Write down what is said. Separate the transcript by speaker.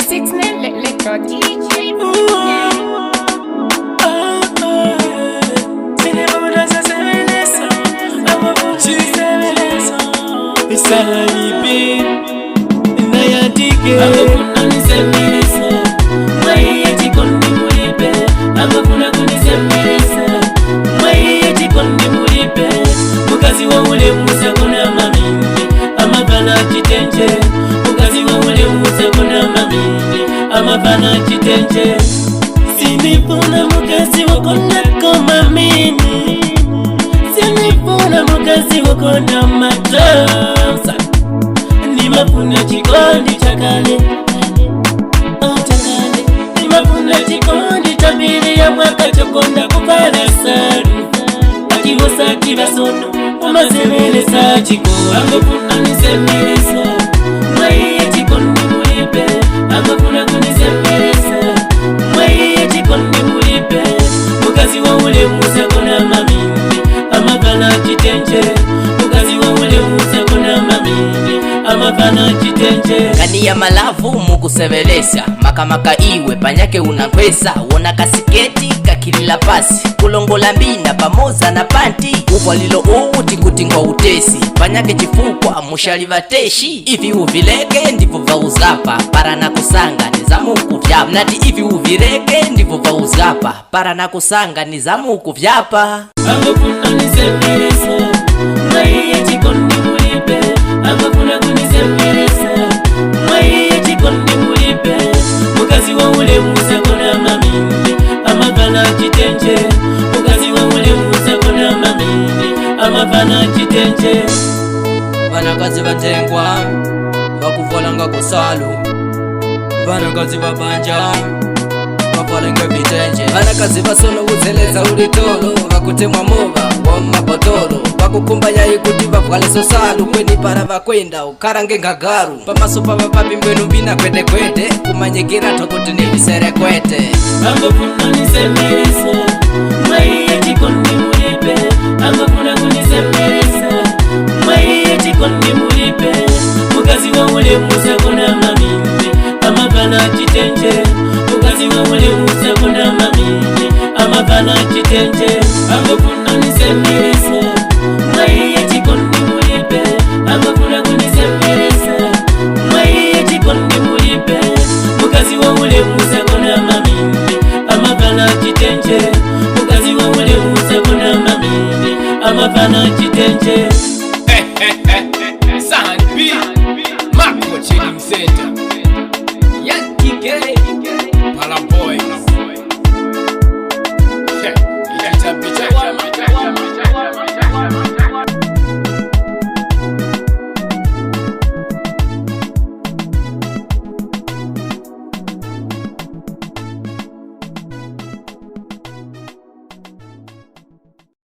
Speaker 1: 69 Record.
Speaker 2: Isalipi nayatike
Speaker 3: Angofuna nisemelese mwaiye chikondi mulipe, angofuna kunisemelesa mwaiye chikondi mulipe. Mukazi wa ule musakona mamine amapana chitenje, mukazi wa ule musakona mamine amapana chitenje. Sinifuna mukazi wakonako mamini, sinifuna mukazi wakona matasa, nimafuna chikondi chakale, oh, chakale. Nimafuna chikondi cha mbili ya mwaka chokonda kupala saru akivosati vasono umazemelesa chiko. Angofuna nisemelesa mwaiye chikondi mulipe, angofuna kunisemelesa mwaiye chikondi mulipe. Mukazi wa ule musakona mamine amapana chitenje, mukazi wa ule musakona mamine amapana chitenje.
Speaker 4: Kani ya malavu mukusevelesa makamaka iwe panyake unankhwesa wona kasiketi kakilila pasi kulongola mbina pamoza na panti uvalilo uwu tikuti ngwa utesi panyake chifukwa mushali vateshi. Ivi uvileke ndivyo vauzapa para na kusanga ni zamuku vyapa, nati ivi uvileke ndivyo vauzapa para na kusanga ni zamuku vyapa.
Speaker 3: Angofuna nisemelesa mwaiye chikondi mulipe, angofuna kunisemelesa mwaiye chikondi mulipe. Mukazi wa ule musakona mamine amapana chitenje, mukazi wa ule musakona mamine amapana chitenje.
Speaker 5: Vanakazi vatengwa vakuvalanga kusalu, vanakazi vabanja vavalenge vitenje, vanakazi vasono udzeleza ulitolo vakutemwa mova wa mabotolo vakukumba yayi kuti vavwale sosalu kweni para vakwenda ukarange ngagaru pamaso pava papi mbwenu vina kwetekwete kumanyikira tokuti ni viserekwete.
Speaker 3: Angofuna nisemelesa mwaiye chikondi mulipe, angofuna kunisemelesa mwaiye chikondi mulipe. Mukazi wa ule musakona mamine amapana chitenje, mukazi wa ule musakona mamine amapana chitenje. Angofuna nisemelesa mwaiye chikondi mulipe, angofuna kunisemelesa mwaiye chikondi mulipe. Mukazi wa ule musakona mamine amapana chitenje, mukazi wa ule musakona mamine amapana chitenje.
Speaker 1: San B, Marco Chilling Center, Yankee K, Pala Boys. Heh, itapicha.